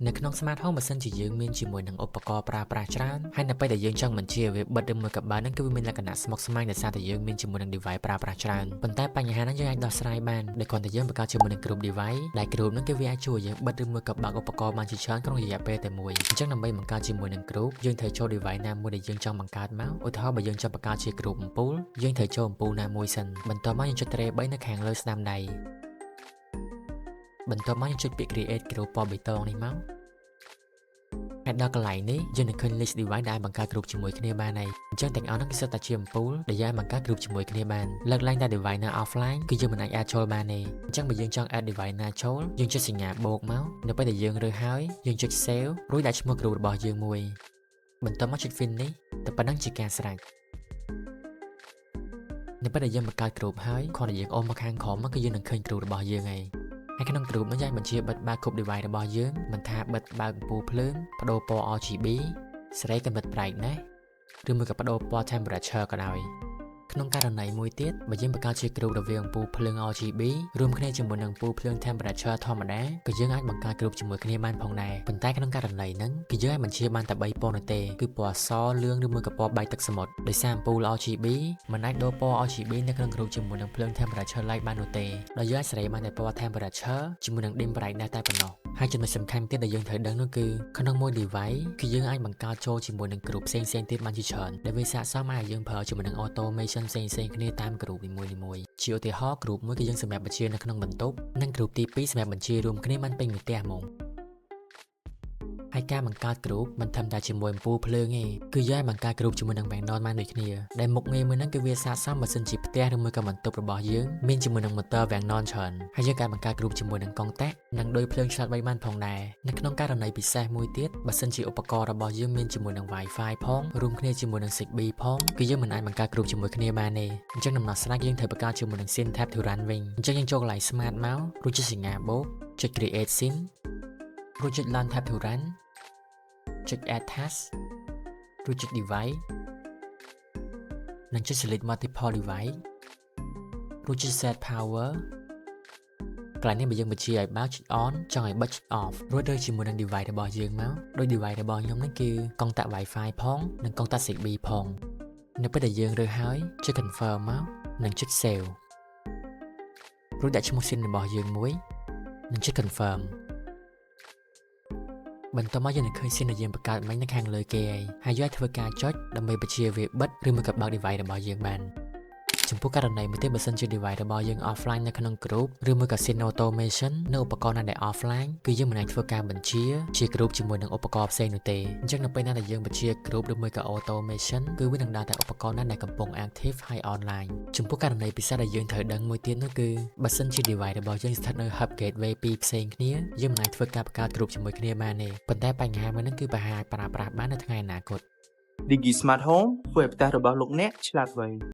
នៅក្នុង Smart Home បើសិនជាយើងមានជាមួយនឹងឧបករណ៍ប្រើប្រាស់ច្រើនហើយនៅពេលដែលយើងចង់បញ្ជាវាបិទឬមួយក៏បើកហ្នឹងគឺវាមានលក្ខណៈស្មុគស្មាញដោយសារតែយើងមានជាមួយនឹង device ប្រើប្រាស់ច្រើនប៉ុន្តែបញ្ហាហ្នឹងយើងអាចដោះស្រាយបានដោយគ្រាន់តែយើងបង្កើតជាមួយនឹង group device ដែល group ហ្នឹងគឺវាអាចជួយឲ្យយើងបិទឬមួយក៏បើកឧបករណ៍បានជាច្រើនក្នុងរយៈពេលតែមួយអញ្ចឹងដើម្បីបង្កើតជាមួយនឹង group យើងត្រូវចូល device ណាមួយដែលយើងចង់បង្កើតមកឧទាហរណ៍បើយើងចង់បង្កើតជា group អំពូលយើងត្រូវចូលអំពូលណាមួយសិនបន្ទាប់មកយើងចុច tray 3នៅខាងលើស្ដាំដៃបន្ទាប់មកយើងចុចពាក្យ create group ពណ៌បៃតងនេះមកហើយដល់កន្លែងនេះយើងនឹងឃើញ list device ដែលបង្កើត group ជាមួយគ្នាបានហើយអញ្ចឹងទាំងអស់ហ្នឹងគឺសុទ្ធតែជាអំពូលដែលយើងអាចបង្កើត group ជាមួយគ្នាបានលើកឡើងតែ device ណា offline គឺយើងមិនអាច add ចូលបានទេអញ្ចឹងបើយើងចង់ add device ណាចូលយើងចុចសញ្ញាបូកមកនៅពេលដែលយើងរើសហើយយើងចុច save រួចដាក់ឈ្មោះ group របស់យើងមួយបន្ទាប់មកចុច finish តែប៉ុណ្ណឹងជាការស្រេចនៅពេលដែលយើងបង្កើត group ហើយគ្រាន់តែយើងអូសមកខាងក្រោមមកគឺយើងនឹងឃើញ group របស់យើងហើយហើយក្នុង group នោះយើងអាចបញ្ជាបិទបើកគ្រប់ device របស់យើងមិនថាបិទបើកអំពូលភ្លើងប្ដូរពណ៌ RGB សេរីកម្រិត brightness ឬមួយក៏ប្ដូរពណ៌ temperature ក៏ដោយក្នុងករណីមួយទៀតបើយើងបង្កើតជា group រវាងអំពូលភ្លើង RGB រួមគ្នាជាមួយនឹងអំពូលភ្លើង temperature ធម្មតាក៏យើងអាចបង្កើត group ជាមួយគ្នាបានផងដែរប៉ុន្តែក្នុងករណីហ្នឹងគឺយើងអាចបញ្ជាបានតែ3ពណ៌នោះទេគឺពណ៌សលឿងឬមួយក៏ពណ៌បែកទឹកសមុទ្រដោយសារអំពូល RGB មិនអាចដូរពណ៌ RGB នៅក្នុង group ជាមួយនឹងភ្លើង temperature light បាននោះទេដោយយើងអាចសេរីបានតែពណ៌ temperature ជាមួយនឹង dim brightness តែប៉ុណ្ណោះហើយចំណុចសំខាន់ទៀតដែលយើងត្រូវដឹងនោះគឺក្នុងមួយ device គឺយើងអាចបង្កើតចូលជាមួយនឹង group ផ្សេងៗទៀតបានជាច្រើនដែលវាស័ក្តិសមឲ្យយើងប្រើជាមួយនឹង automation ផ្សេងៗគ្នាតាម group នីមួយៗជាឧទាហរណ៍ group មួយគឺយើងសម្រាប់បញ្ជានៅក្នុងបន្ទប់និង group ទី2សម្រាប់បញ្ជារួមគ្នាបានពេញមួយផ្ទះហ្មង ហើយការបង្កើត group មិនត្រឹមតែជាមួយអំពូលភ្លើងទេគឺយើងអាចបង្កើត group ជាមួយនឹង វាំងននបានដូចគ្នាដែលមុខងារមួយហ្នឹងគឺវាស័ក្តិសមបើសិនជាផ្ទះឬមួយក៏បន្ទប់របស់យើងមានជាមួយនឹង motor វាំងននច្រើនហើយយើងក៏អាចបង្កើត group ជាមួយនឹងកុងតាក់និងដូចភ្លើងឆ្លាតវៃបានផងដែរនៅក្នុងករណីពិសេសមួយទៀតបើសិនជាឧបករណ៍របស់យើងមានជាមួយនឹង Wi-Fi ផងរួមគ្នាជាមួយនឹង Zigbee ផងគឺយើងមិនអាចបង្កើត group ជាមួយគ្នាបានទេអញ្ចឹងដំណោះស្រាយយើងត្រូវបង្កើតជាមួយនឹង Scene Tap to Run វិញអញ្ចឹងយើងចូលកន្លែង Smart មករួចចុចសញ្ញាបូកចុច Create Scene រួចចុច Learn Tap to Run ចុច Add Task រួចចុច Device និងចុច Select Multiple Device រួចចុច Set Power កន្លែងនេះបើយើងបញ្ជាឲ្យបើកចុច on ចង់ឲ្យបិទចុច off រួចរើសជាមួយនឹង device របស់យើងមកដោយ device របស់ខ្ញុំនេះគឺកុងតាក់ Wi-Fi ផងនិងកុងតាក់ Zigbee ផងនៅពេលដែលយើងរើសហើយចុច confirm មកនិងចុច save រួចដាក់ឈ្មោះ scene របស់យើងមួយនិងចុច confirm បន្ទាប់មកយើងនឹងឃើញ scene ដែលយើងបង្កើតមិញនៅខាងលើគេហើយហើយយើងអាចធ្វើការចុចដើម្បីបញ្ជាវាបិទឬមួយក៏បើក device របស់យើងបានចំពោះករណីមួយទៀតបើសិនជា device របស់យើង offline នៅក្នុង group ឬមួយក៏ scene automation នៅឧបករណ៍ណាដែល offline គឺយើងមិនអាចធ្វើការបញ្ជាជា group ជាមួយនឹងឧបករណ៍ផ្សេងនោះទេអញ្ចឹងនៅពេលណាដែលយើងបញ្ជា group ឬមួយក៏ automation គឺវានឹងដើរតែឧបករណ៍ណាដែលកំពុង active ហើយ online ចំពោះករណីពិសេសដែលយើងត្រូវដឹងមួយទៀតនោះគឺបើសិនជា device របស់យើងស្ថិតនៅ hub gateway ពីរផ្សេងគ្នាយើងមិនអាចធ្វើការបង្កើត group ជាមួយគ្នាបានទេប៉ុន្តែបញ្ហាមួយហ្នឹងគឺប្រហែលអាចប្រើប្រាស់បាននៅថ្ងៃអនាគត Digi Smart Home ធ្វើឲ្យផ្ទះរបស់លោកអ្នកឆ្លាតវៃ។